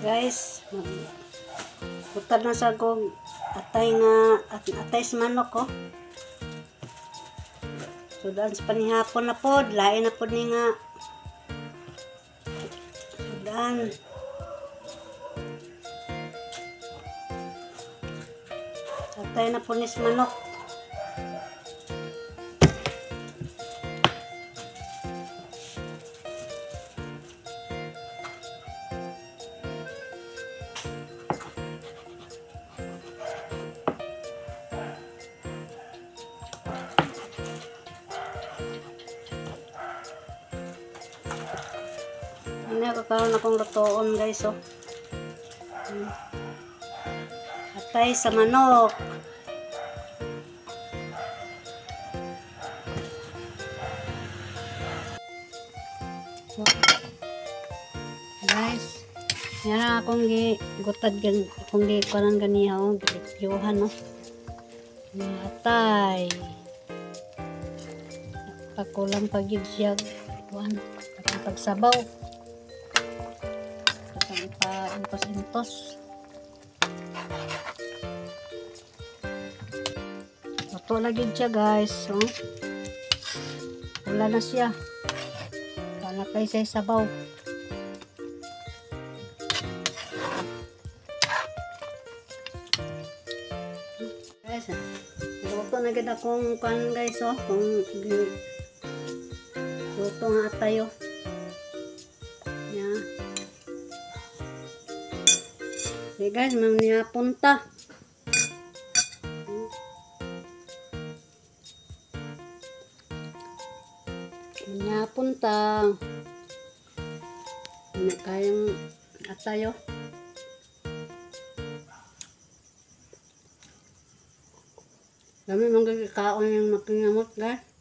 Guys, putad na sa kong atay nga atay sa manok ko. Sudaan sa panihapon na pod, lain na pod ni nga. Sudaan. Atay na po ni sa manok. Ano kakaroon akong lutoon, guys, oh. Atay sa manok. So, guys, yan ang akong gutad gan akong gi kuan ganiha, oh, gilipyuhan, no. Mga atay. Pakulang pag gyud siya kuan, pagsabaw. Pa-intos-intos. Luto lagi siya, guys. So, wala na siya. Wala pa siya sabaw. Guys, luto na gid akong kuan, guys, oh. Kung luto nga tayo. Yeah. Okay guys, mamnihapon ta. Mamnihapon ta. Hindi kayang atayo. Dami mong gagakaon yung makingamot, guys.